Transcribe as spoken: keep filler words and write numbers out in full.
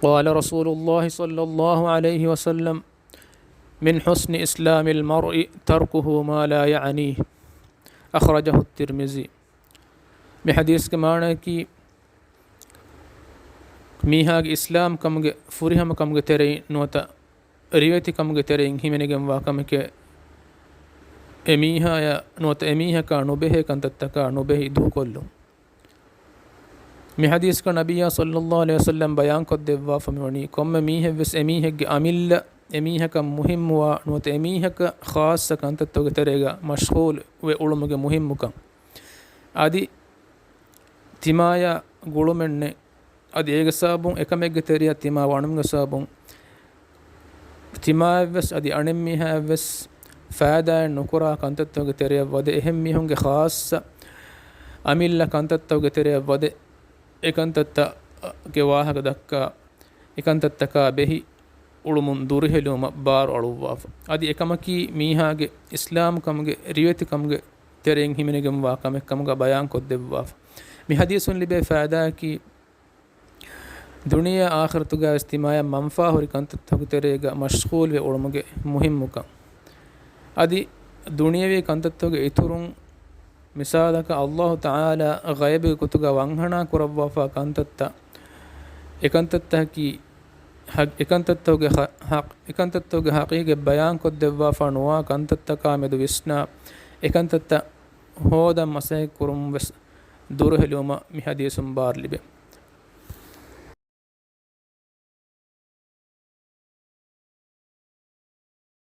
قال رسول الله صلى الله عليه وسلم: من حسن إسلام المرء تركه ما لا يعنيه. أخرجه الترمذي. މި ޙަދީޘްގެ މާނައަކީ، މީހާގެ އިސްލާމް ކަމުގެ ފުރިހަމަ ކަމުގެ ތެރެއިން ނުވަތަ ރިވެތި ކަމުގެ ތެރެއިން ހިމެނިގެންވާ ކަމެކޭ، އެ މީހާޔަށް ނުވަތަ އެ މީހަކާ ނުބެހޭ ކަންތައްތަކާ ނުބެހި ދޫކޮށްލުން. މި ޙަދީޘްގަ ނަބިއްޔާ ޞައްލައްލާހު ޢަލައިހި ވަސައްލަމް ބަޔާންކޮށްދެއްވާފަ މިވަނީ، ކޮންމެ މީހެއްވެސް އެމީހެއްގެ އަމިއްލަ އެމީހަކަށް މުހިއްމުވާ ނުވަތަ އެމީހަކަށް ޚާއްޞަ ކަންތައްތަކުގެ ތެރޭގަ މަޝްޣޫލް ވެ އުޅުމުގެ މުހިއްމުކަން. އަދި ތިމާޔާ ގުޅުމެއްނެތް. އަދި އޭގެ ސަބަބުން އެކަމެއްގެ ތެރެއަށް ތިމާ ވަނުމުގެ ސަބަބުން ތިމާއަށްވެސް އަދި އަނެއްމީހާއަށްވެސް ފައިދާއެއް ނުކުރާ ކަންތައްތަކުގެ ތެރެއަށް ވަދެ، އެހެން މީހުންގެ ޚާއްޞަ އަމިއްލަ ކަންތައްތަކުގެ ތެރެއަށް ވަދެ، އެކަންތައްތަކުގެ ވާހަކަ ދައްކާ، އެކަންތައްތަކާ ބެހި އުޅުމުން ދުރުހެލުމަށް ބާރު އަޅުއްވާފަ. އަދި އެކަމަކީ މީހާގެ އިސްލާމް ކަމުގެ ރިވެތި ކަމުގެ ތެރެއިން ހިމެނިގެންވާ ކަމެއް ކަމުގަ ބަޔާންކޮށްދެއްވާފަ. މި ޙަދީޘުން ލިބޭ ފައިދާއަކީ، ދުނިޔެ އާޚިރަތުގައިވެސް ތިމާޔަށް މަންފާހުރި ކަންތައްތަކުގެ ތެރޭގަ މަޝްޣޫލްވެ އުޅުމުގެ މުހިއްމުކަން. އަދި ދުނިޔެވީ ކަންތައްތަކުގެ އިތުރުން، މިސާލަކަށް، ﷲ ތަޢާލާ ޣައިބުގެ ގޮތުގަ ވަންހަނާ ކުރައްވާފާ ކަންތައްތައް، އެކަންތައްތަކަކީ، ހަ-، އެކަންތައްތަކުގެ ހަ-، ހަ-، އެކަންތައްތަކުގެ ޙަޤީޤަތް ބަޔާންކޮށްދެއްވާފާ ނުވާ ކަންތައްތަކާ މެދު ވިސްނާ، އެކަންތައްތައް ހޯދަން މަސައްކަތް ކުރުމުންވެސް ދުރުހެލުމަށް މި ޙަދީޘުން ބާރު ލިބޭ.